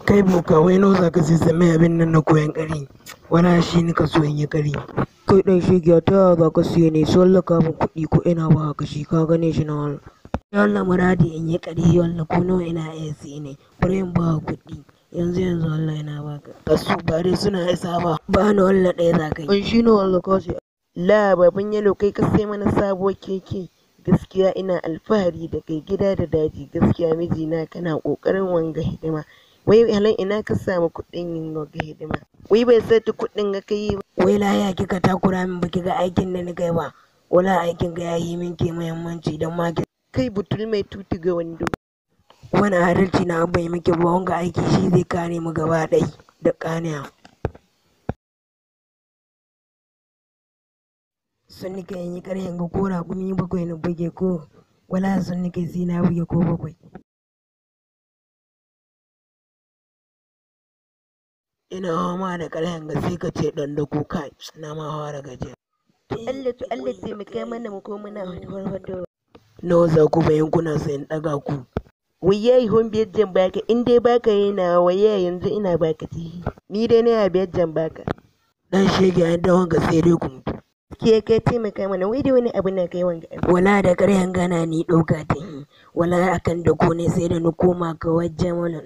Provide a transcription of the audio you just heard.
Kai boka, wai nawa za ka sai mai abin nan na koyan ƙari? Wala shi nika so in yi ƙari. Kai ɗan shegiya, ta yaya za ka siye ne? Su wallaka min kuɗi ko ina ba ka shi ka gane shi na wala. Yalla muradi in yi ƙari, yalla ko nawa ina iya siye ne. Bari in ba kuɗi. Yanzu yanzu Allah yana baka. Kasu ba dai suna isa ba. Ba ni walla ɗaya za ka yi. An shi ne walla ka sai. La baban yalo, kai ka sai mana sabuwar keke. Gaskiya ina alfahari da kai gida da daji, gaskiya mijina kana ƙoƙarin wanga hidima. Wai halan ina ka samu kuɗin yin wanga hidima? Wai bai sata kuɗin ga kai ba. Wai laya kika takura min, baki ga aikin da nika yi ba. Wala aikin ga yayi min ke muhimmanci don ma ki. Kai butul mai tutu ga wando. Wani adalci na bai miki ba, wanga aiki shi zai kare mu gaba ɗai da kaniya. Sun nika in yi ƙarhin ga ko raƙumi 7 na buge ko wala sun nika sai na buge ko 7. Ina hama da ƙarhin ga sai ka ce ɗan dako, kai na ma fara gajiya. To Allah, to Allah taimaka mana mu ko muna farfadowa. Nawa za ku bayan kuna sayan ɗaga ku? Wai yayi hon biyar jan baka in dai baka yana waya yanzu ina baka tihi. Ni dai naira 5 jan baka. Dan shege an da wanga sai dai ku mutu. Gaskiya ka taimaka mana, wai da wani abu na kai wanga abu. Wala da ƙarhin gana ni ɗauka ta yi. Wala akan dako ne sai da na koma ka wajen mana.